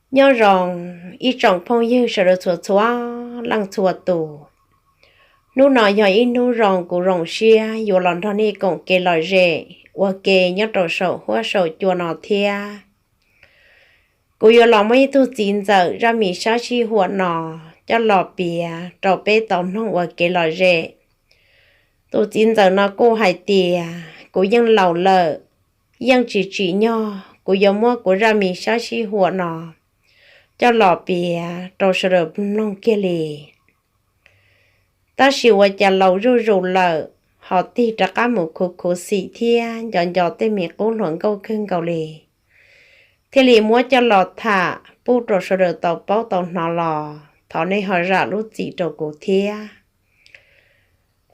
Nyob zoo ib tsoom phooj ywg sawv daws txhua txhua leej txhua tus. Hnub no yog ib hnub zoo, kuv zoo siab yuav los nrog nej koom kev lom zem ua ke nyob rau saum huab saum cua no thiab. Kuv yuav los muab ib tug txiv ntxawm zaj mis sab sij huam no coj los piav rau peb tau mloog ua kev lom zem. Tus txiv ntxawm no kuj hais tias, kuv yeej laus lawm, yeej tsis tsim nyog kuv yuav muab kuv zaj mis sab sij huam no coj los piav rau sawv daws mloog kiag li. Tab sis ua cas laus zuj zus lawm, ho tig rov qab mus khuv khuv xim thiab nco nco tej me qub hluas nkauj kawg nkaus li, thiaj li muab coj los tham pub rau sawv daws tau paub tau hnov los thov nej ho zam lub txim rau kuv thiab.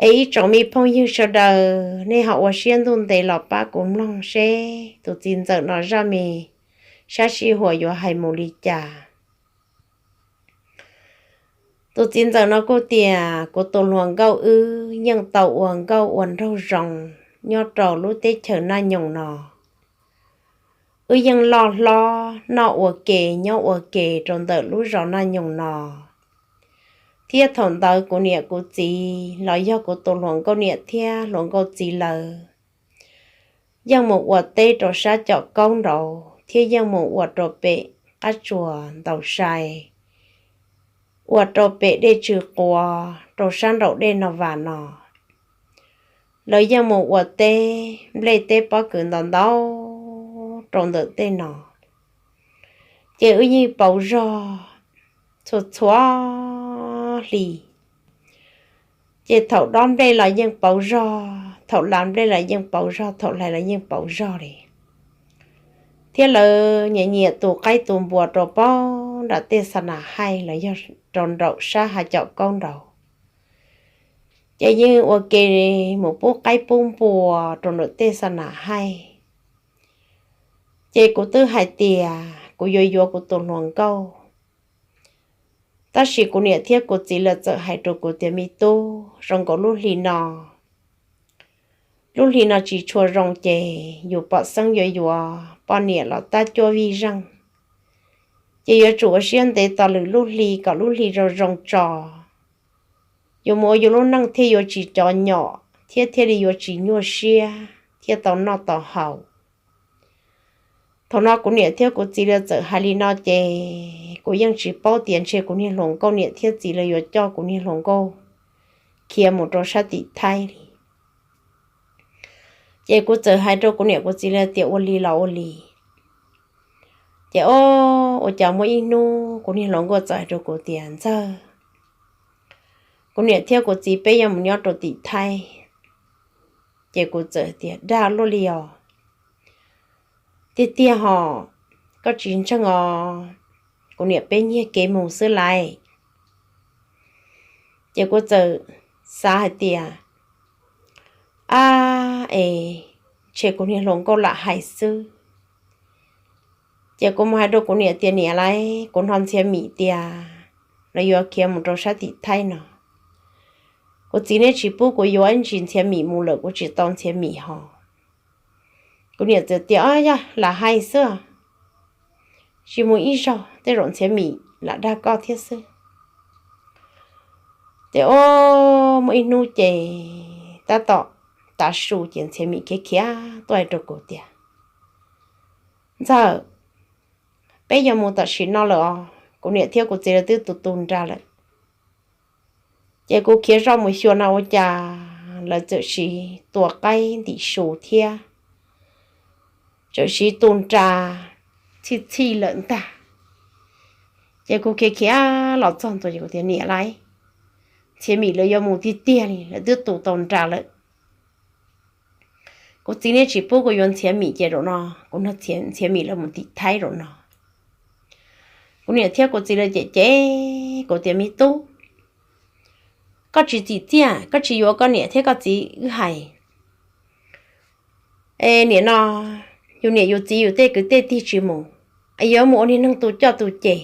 Es ib tsoom me phooj ywg sawv daws, nej ho ua siab ntuj ntev los pab kuv mloog seb tus txiv ntxawm no zaj mis sab sij huam yuav hais mus li cas. Tus txiv ntxawm no kuj tias, kuv tus hluas nkauj wb yeej tau ua nkauj ua nraug zoo nyob rau lub teb chaws Naj Nyoog no. Wb yeej loj hlob noj ua ke nyob ua ke rau ntawm lub zos Naj Nyoog no, thiab thaum ntawd kuv niam kuv txiv los yog kuv tus hluas nkauj niam thiab hluas nkauj txiv lawv yeej mus ua teb rau sab Caum Kaub nraud thiab yeej mus ua rau pem qab tsuas ntaus sai, ua rau pem dej Tsw Quav rau sab nraum dej No Vas no. Lawv yeej mus ua teb nplej teb pob kws ntau ntau rau ntawm tej no. Ces wb yeej pauv zog txhua txhua hli. Ces thaum dob nplej los yeej pauv zog, thaum la nplej los yeej pauv zog, thaum hlais los yeej pauv zog li. Thiab lawv nyiam nyiam tu qaib tu npua rau pem nram tej xa nas haij los yog rau nraum sab hav Caum Kaub nraud. Ces yeej ua ke mus pub qaib pub npua rau nraum tej xa nas haij. Ces kuv twb hais tias kuv yuav yuav kuv tus hluas nkauj, tab sis kuv niam thiab kuv txiv lawv txawm hais rau kuv tias, me tub, zoo nkaus lub hli no, lub hli no tsis tshua zoo ces yus pom xeeb yuav yuav poj niam los tab cuab vij zeej, ces yuav tsum ua siab ntev tos lwm lub hli kom lub hli zoo zoo tso, yuav mus ua yus lub neej thiaj yuav tsis cov nyom thiab thiaj li yuav tsis nyuaj siab thiaj tau noj tau haus. Thaum no kuv niam thiab kuv txiv lawv txawm hais li no ces kuv yeej tsis paub tias ntshe kuv niag hluas nkauj niam thiab txiv lawv yuav coj kuv niag hluas nkauj khiav mus rau sab tim Thaib li. Ces kuv txawm hais rau kuv niam kuv txiv lawv tias ua li los ua li. Ces o, ua cas muaj ib hnub kuv niag hluas nkauj txawm hais rau kuv tias, ntxawg, kuv niam thiab kuv txiv peb yuav mus nyob rau tim Thaib. Ces kuv txawm tias, dag luaj li os. Tiag tiag hos, koj tsis ntseeg os, kuv niam peb nyiag kev mus xwb lauj. Ces kuv txawm xav hais tias, ab es, ntshe kuv niag hluas nkauj lam hais xwb. Ces kuv mus hais rau kuv niam tias, niam lauj, kuv hnov Ntxhiav Mim tias lawv yuav khiav mus rau sab tim Thaib no. Kuv txiv neb tsis pub kuv yuav ib ntsis Ntxhiav Mim mus lawm kuv tsis tau Ntxhiav Mim hos. Kuv niam txawm tias, o yog lam hais xwb, tsis mus ib zaug tej zaum Ntxhiav Mim lam dag koj thiab xwb. Ces o, muaj ib hnub ces tab tom tav su ces Ntxhiav Mim khiav khiav tuaj hais rau kuv tias, ntxawg, peb yuav mus tam sim no lawm os, kuv niam thiab kuv txiv lawv twb tu tu nra lawm. Ces kuv khiav zoj mus xyuas no ua cas lawv txawm siv tua qaib ntim su thiab txawm siv tu nra txhij txhij lawm ntag. Ces kuv khiav khiav los txog ntua ces kuv tias, niam lauj, Ntxhiav Mim lawv yuav mus tiag tiag li, lawv twb tu tau nra lawm. Kuv txiv neb tsis pub kuv yuav Ntxhiav Mim ces zaum no kuv nrog Ntxhiav Mim lawv mus tim Thaib zaum no. Kuv niam thiab kuv txiv lawv cem cem kuv tias, me tub, koj tsis txim txiaj, koj tsis yuav koj niam thiab koj txiv wb hais. Es nim no yus niam yus txiv yus tej kwv tej tij tsis mus, es yuav mus ua niag neeg tu coj tu ces,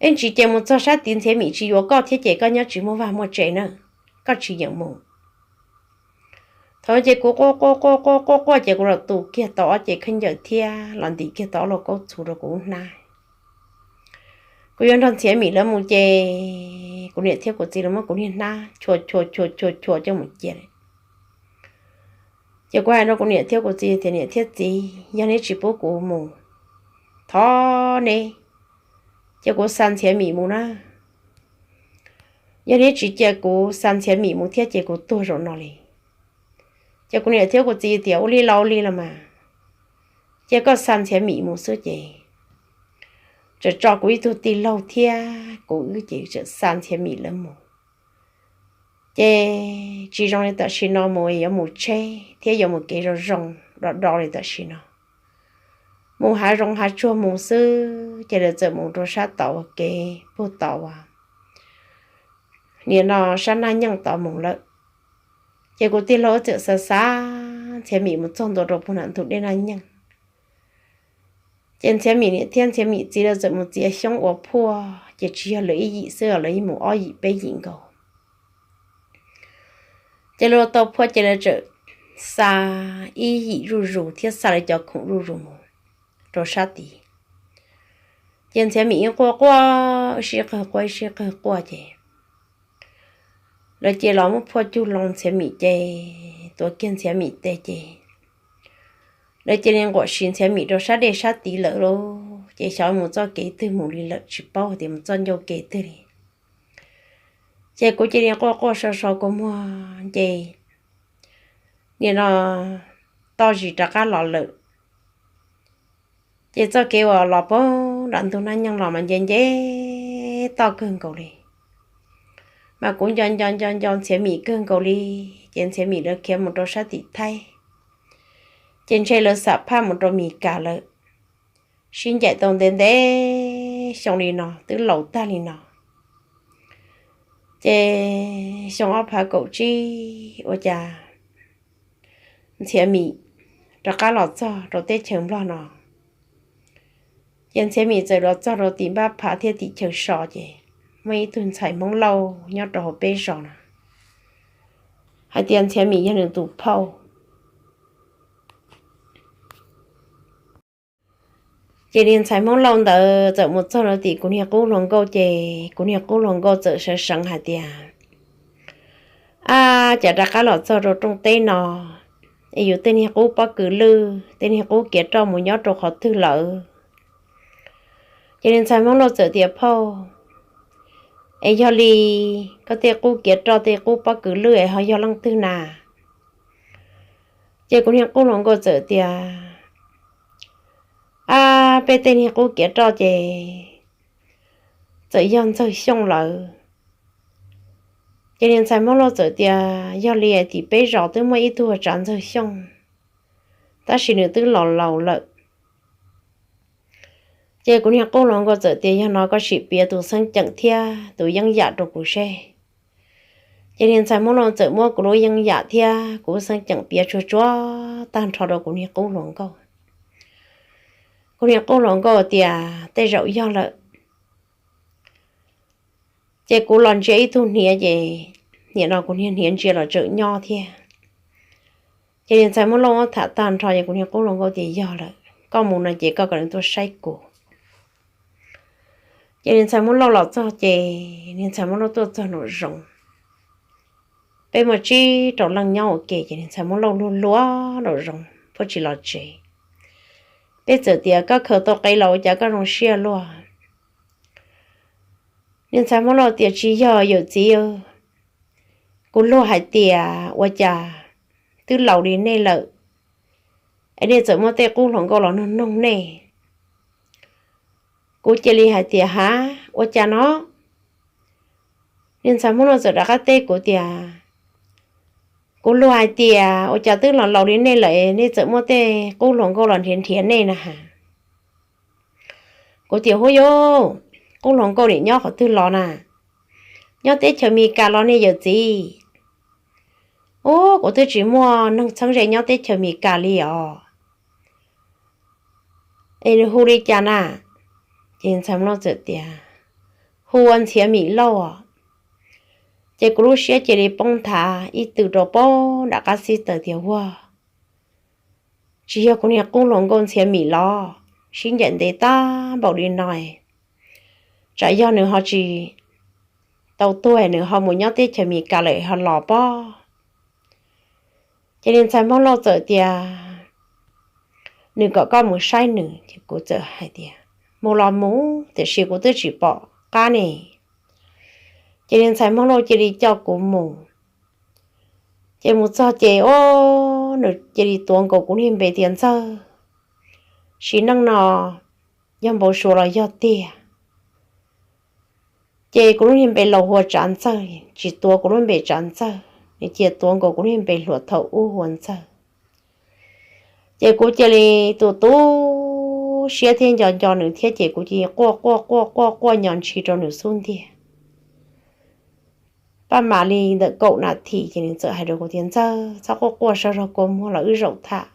es tsis ces mus txog sab tid Ntxhiav Mim tsis yuav koj thiab ces koj nyob tsis muaj vaj muaj tse na, koj tsis yeem mus. Thaum no ces kuv quaj quaj quaj quaj quaj quaj ces kuv los tu kiag tau ob ce khaub ncaws thiab los ntim kiag tau ob lub kaub txhu rau kuv hnab. Kuv yuav nrog Ntxhiav Mim lawv mus ces kuv niam thiab kuv txiv lawv muab kuv niag hnab chua chua chua chua chua coj mus cia. Ces kuv hais rau kuv niam thiab kuv txiv tias, niam thiab txiv, yog neb tsis pub kuv mus, thov neb cia kuv xa Ntxhiav Mim mus na. Yog neb tsis cia kuv xa Ntxhiav Mim mus thiab ces kuv tuag zaum no li. Ces kuv niam thiab kuv txiv tias, ua li los ua li los mas, cia koj xa Ntxhiav Mim mus xwb ces tseem tso kuv ib tug tij laug thiab kuv wb ces tseem xa Ntxhiav Mim lawv mus. Ces tsis zoo li tam sim no mus yuav mus tsheb thiab yuav mus kev zoo zoo do do li tam sim no. Mus hav zoov hav tsuag mus xwb ces lawv txawm mus rau sab tod uas kev puag tod uas nim no sab Naj Nyeej tod mus lawm. Ces kuv tij laug txawm xa xa Ntxhiav Mim mus txog ntua rau puag nram ntug dej Naj Nyeej. Ces Ntxhiav Mim niam thiab Ntxhiav Mim txiv lawv txawm mus txiav xyoob ua phuaj ces tsis yog lawv ib yim xwb, lawv yeej mus ob yim peb yim nkaus. Ces lawv tau phuaj ces lawv txawm xa ib yim zuj zus thiab xa lawv cov khoom zuj zus mus rau sab tid. Ces Ntxhiav Mim ib quaj quaj sib qawg quaj sib qawg quaj ces lawv cia los muab phuaj cug loo Ntxhiav Mim ces tuav kiag Ntxhiav Mim tes ces lawv cia li nquam siv Ntxhiav Mim rau sab dej sab tid lawm lauj. Ces xyov mus txoj kev twg mus li lawm, tsis paub tias mus txoj ncauj kev twg li. Ces kuv cia li quaj quaj so so kua muag ces nim no toj zis rov qab los lawm. Ces txoj kev uas los puag nram ntug Naj Nyeej los mas nce nce toj kawg nkaus li, mas kuv nco nco nco nco Ntxhiav Mim kawg nkaus li. Ces Ntxhiav Mim lawv khiav mus rau sab tim Thaib, ces ntshe lawv xam phaj mus rau Mis Kas lawm. Sib ncaim tau ntev ntev xyoo li no twb laus tag li no. Ces xyoo ob phav kaum tsib ua cas Ntxhiav Mim rov qab los txog rau teb chaws Nplog no. Ces Ntxhiav Mim txawm los txog rau tim Npab Phav thiab tim chaw so ces muaj ib tug ntxhais Hmoob Lauj nyob rau hauv peb zos no hais tias Ntxhiav Mim yog nws tus phauj. Ces niag ntxhais Hmoob Lauj ntawd txawm mus txog rau tim kuv niag qub hluas nkauj ces kuv niag qub hluas nkauj txawm seev seev hais tias, ab, cas rov qab los txog rau rooj teb no es yus tej niag qub pob kws lwj, tej niag qub kiav roj mus nyob rau qhov twg lawm? Ces niag ntxhais Hmoob Lauj txawm tias, phauj, es yog li koj tej qub kiav roj tej qub pob kws lwj es ho yog leej twg na? Ces kuv niag qub hluas nkauj txawm tias, ab, peb tej niag qub kiav roj ces txawm yog Ntxawg Xyooj lawm. Ces niag ntxhais Hmoob Lauj txawm tias, yog li tim peb zos twb muaj ib tug tsav Ntxawg Xyooj, tab sis nws twb los laus lawm. Ces kuv niag qub hluas nkauj txawm tias, yog no koj sim piav tus xeeb ceem thiab tus yeeb yam rau kuv seb. Ces niag ntxhais Hmoob Lauj txawm muab kuv lub yeeb yam thiab kuv lub xeeb ceem piav tsuag tsuag tag nrho rau kuv niag qub hluas nkauj. Kuv niag qub hluas nkauj tias tej zaum yog lawm. Ces kuv los ntsia ib tug hniav ces nim no kuv niag hniav ntsia los tseem nyob thiab. Ces niag ntxhais Hmoob Lauj muab tham tag nrho ces kuv niag qub hluas nkauj tias yog lawm, koj mus no ces koj kom nws tuaj saib kuv. Ces niag ntxhais Hmoob Lauj los txog ces niag ntxhais Hmoob Lauj tuaj txog nraum zoov. Peb muaj tsib rau leej nyob ua ke ces niag ntxhais Hmoob Lauj luag luag nraum zoov puab tsis los tsev. Peb txawm tias, koj khaws tau qe los ua cas koj zoo siab luaj? Niag ntxhais Hmoob Lauj tias, tsis yog yawm txiv, kuv luag hais tias ua cas twb laus li nej lawm es nej txawm muaj tej qub hluas nkauj los noog noog nej. Kuv cia li hais tias, hav, ua cas no? Niag ntxhais Hmoob Lauj txawm rov qab teb kuv tias, kuv luag hais tias ua cas twb los laus li nej lawm nej txawm muaj tej qub hluas nkauj los nrhiav nrhiav nej na has. Kuv tias, huv yuv, qub hluas nkauj nim nyob qhov twg los na? Nyob teb chaws Amelikas los ne yawm txiv. Ub, kuv twb tsis muaj neeg txheeb ze nyob teb chaws Amelikas li os. Es nws hu li cas na? Ces ntxhais Hmoob Lauj txawm tias, hu ua Ntxhiav Mim Lauj os. Ces kuv lub siab cia li poob nthav ib tw rau pem nram qab xib taws tias, ua, tsis yog kuv niag qub hluas nkauj Ntxhiav Mim los? Sib ncaim ntev tag npaum li no, tsam yog nws ho tsis tau tuag nws ho mus nyob teb chaws Amelikas lawm ho los pob. Ces niag ntxhais Hmoob Lauj txawm tias nws kom koj mus saib nws, ces kuv txawm hais tias mus los mus, tiam sis kuv twb tsis pom qab ne. Ces niag ntxhais Hmoob Lauj cia li coj kuv mus. Ces mus txog ces o, nws cia li tuav nkaus kuv niag npe tias Ntxawg, sim neej no yog npau suav los yog tiag. Ces kuv lub niag npe laus hu ua Tsav Ntxawg, tsis tuav kuv lub npe Tsav Ntxawg, nws cia tuav nkaus kuv niag npe hluas thaum ub hu ua Ntxawg. Ces kuv cia li tu tu siab thiab nco nco nws thiab ces kuv cia li quaj quaj quaj quaj quaj nyo ntshis rau nws xub ntiag. Paj mam li ntawm kaum nas this ces nws txawm hais rau kuv tias Ntxawg, txhob quaj quaj, sau zog kua muag los wb zaum tham.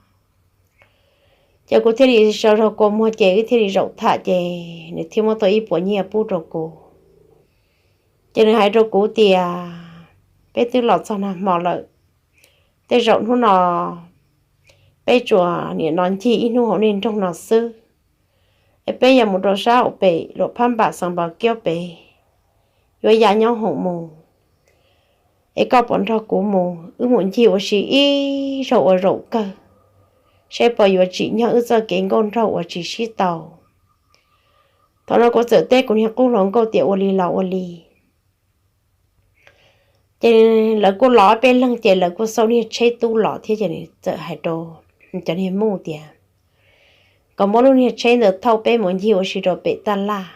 Ces kuv thiaj li sau zog kua muag ces wb thiaj li zaum tham ces nws thiaj muab tau ib puas nyiaj pub rau kuv. Ces nws hais rau kuv tias peb twb los txog nag hmo lawm, tej zaum hnub no peb tsuas niam no ncig ib hnub hauv nej nroog no xwb, es peb yuav mus rau sab hauv pem Luam Phab Npam Xeev Npos Kiaub pem, yuav ya nyob hoom mus. Es koj puas nrog kuv mus, wb mus ncig ua si ib zaug ua zaum kawg, seb puas yuav tsim nyog wb txoj kev nkauj nraug uas tsis sib tau. Thaum no kuv txawm teb kuv niag qub hluas nkauj tias ua li los ua li. Ces lawv kuj los ob peb leeg ces lawv kuj xauj niag tsheb tub los thiab ces nws txawm hais rau cov niag muj tias kom muab lub niag tsheb ntawd thauj peb mus ncig ua si rau pem taj laj.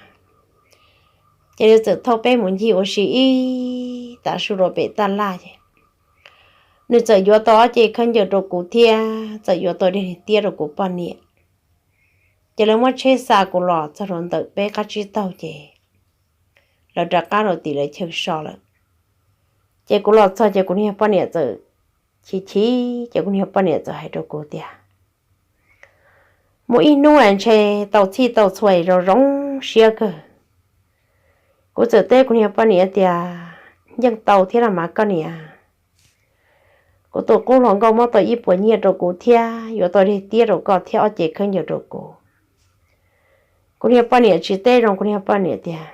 Ces nws txawm thauj peb mus ncig ua si ib tav su rau pem taj laj ces nws txawm yuav tau ob ce khaub ncaws rau kuv thiab txawm yuav tau dej tiab rau kuv poj niam. Ces lawv muab tsheb xa kuv los txog rau ntawm peb qab tsib taug ces lawv rov qab rau tim lawv chaw so lawm. Ces kuv los txog ces kuv niag poj niam txawm chim chim ces kuv niag poj niam txawm hais rau kuv tias mus ib hnub ntshe tau txhij tau txhua zoo zoo siab kawg. Kuv txawm teb kuv niag poj niam tias yeej tau thiab los mas koj niam, kuv tus qub hluas nkauj muab tau ib puas nyiaj rau kuv thiab yuav tau dej tiab rau koj thiab ob ce khaub ncaws rau kuv. Kuv niag poj niam tsis teb zoo, kuv niag poj niam tias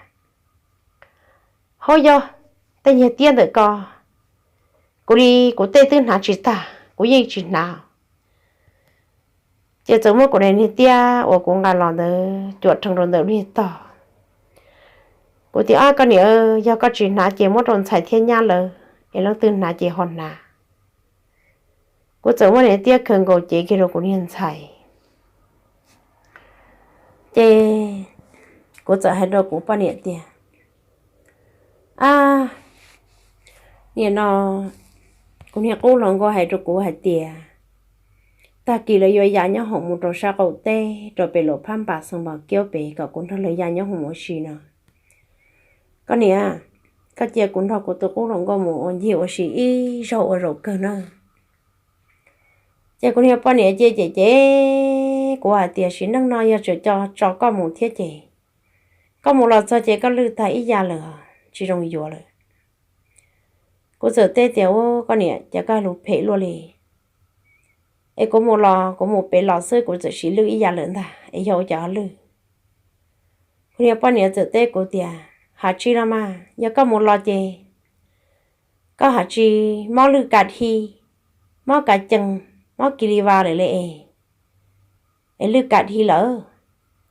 hauj yog tej niag tiab ntawm ko, kuv li kuv tej twb hnav tsis tag kuv yeej tsis hnav. Ces txawm muab kuv daim niag tiab uas kuv nqa los ntawd cuam rhees rau ntawm lub niag tog. Kuv tias ab koj niam, yog koj tsis hnav ces muab rau ntxhais thiab nyab lawv es leej twg hnav ces ho hnav. Kuv txawm muab niag tiab khaws nkaus cev kiag rau kuv niag ntxhais. Ces kuv txawm hais rau kuv poj niam tias ab, nim no kuv niag qub hluas nkauj hais rau kuv hais tias tag kis lawv yuav ya nyob hoom mus rau sab qaum teb rau pem Luam Phab Npas Xeev Npos Kiaub pem kom kuv nrog lawv ya nyob hoom ua si no. Koj niam, koj cia kuv nrog kuv tus qub hluas nkauj mus ua ncig ua si ib zaug ua zaum kawg na. Ces kuv niag poj niam cia cem cem kuv hais tias sim neej no yog tseem tso koj mus thiab ces koj mus los txog ces koj lwj tag ib yam lawm, tsis zoo yuav lawm. Kuv txawm teb tias ua koj niam, cas koj lus phem luaj li. Es kuv mus los kuv mus pem los xwb kuv txawm sim lwj ib yam lawm ntag es yog ua cas ho lwj. Kuv niag poj niam txawm teb kuv tias hais tsis los mas, yog koj mus los ces koj hais tsis mob lwj kas dhi, mob kas cees, mob kis li vas lawm li es, es lwj kas dhi lawm.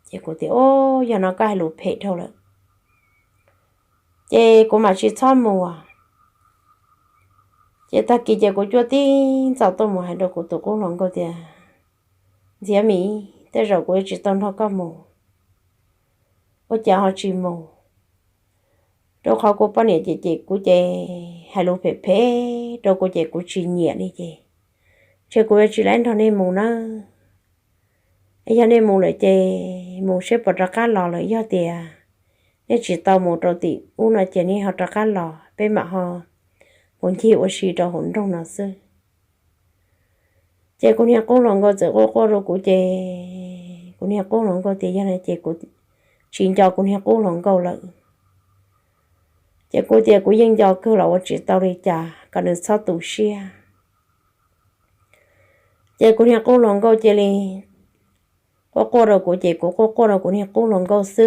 Ces kuv tias o, yog no koj hais lus phem dhau lawm. Ces kuv mam tsis txhob mus. Ces tag kis ces kuv cuaj tib ntxov tuaj mus hais rau kuv tus qub hluas nkauj tias Ntxiav Mim, tej zaum kuv yuav tsis tau nrog koj mus, ua cas ho tsis mus? Rau qhov kuv poj niam cem cem kuv ces hais lus phem phem rau kuv ces kuv tsis nyiam li ces ntshe kuv yuav tsis laib nrog nej mus nawb. Yog nej mus lawm ces mus seb puas rov qab los lawm, yog tias nej tsis tau mus rau tim ub no ces nej ho rov qab los peb mam ho mus ncig ua si rau hauv nroog no xwb. Ces kuv niag qub hluas nkauj txawm quaj quaj rau kuv ces kuv niag qub hluas nkauj tias yog no ces kuv tsis nco kuv niag qub hluas nkauj lawm. Ces kuv tias kuv yeej nco kawg los ua tsis tau li cas, kom nws txhob tu siab. Ces kuv niag qub hluas nkauj cia li quaj quaj rau kuv ces kuv quaj quaj rau kuv niag qub hluas nkauj xwb.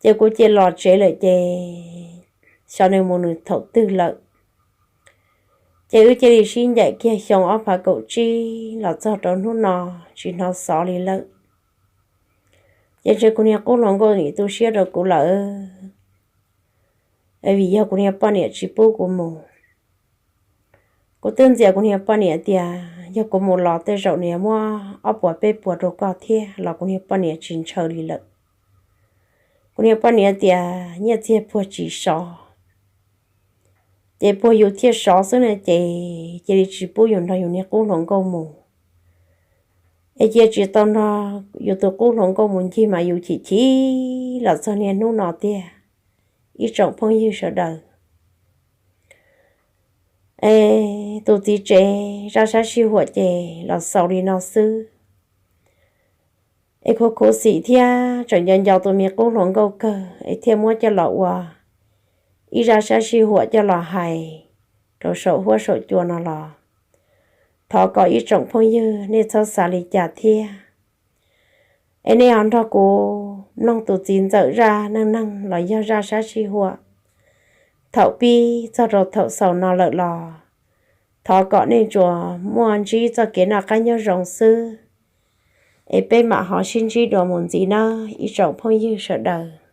Ces kuv cia los tsev lawm ces xyov nws mus nws thaum twg lawm. Ces wb cia li sib ncaim kiag xyoo ob phav kaum tsib los txog rau hnub no tsis hnov xov li lawm. Ces ntshe kuv niag qub hluas nkauj nim tu siab rau kuv lawm, vim yog kuv niag poj niam tsis pub kuv mus. Kuv twb ntxias kuv niag poj niam tias yog kuv mus los tej zaum nws muab ob puas peb puas rau koj thiab los kuv niag poj niam tsis ntshaw li lawm. Kuv niag poj niam tias nyiaj txiag puag tsis sov, ces puag yus thiaj sov xwb na, ces cia li tsis pub yus nrog yus niag qub hluas nkauj mus. Es cia tsis tau nrog yus tus qub hluas nkauj mus ncig mas yus chim chim los txog niaj hnub no tiag, ib tsoom phooj ywg sawv daws. Es tus txiv tsev zaj sab sij huam ces los xaus li no xwb. Es khuv khuv xim thiab tseem nco nco tus me qub hluas nkauj kawg es thiaj muab coj los ua ib zaj sab sij huam coj los hais rau saum huab saum cua no los thov kom ib tsoom phooj ywg nej txhob xav li cas thiab. Es nej ho nrog kuv mloog tus txiv ntxawm zaj neej neeg los yog zaj sab sij huam thaum pib txog rau thaum xaus no lawm los thov kom nej tsuas muaj ntsib txoj kev noj qab nyob zoo xwb. Es peb mam ho sib ntsib dua mus ntxiv nawb ib tsoom phooj ywg sawv daws.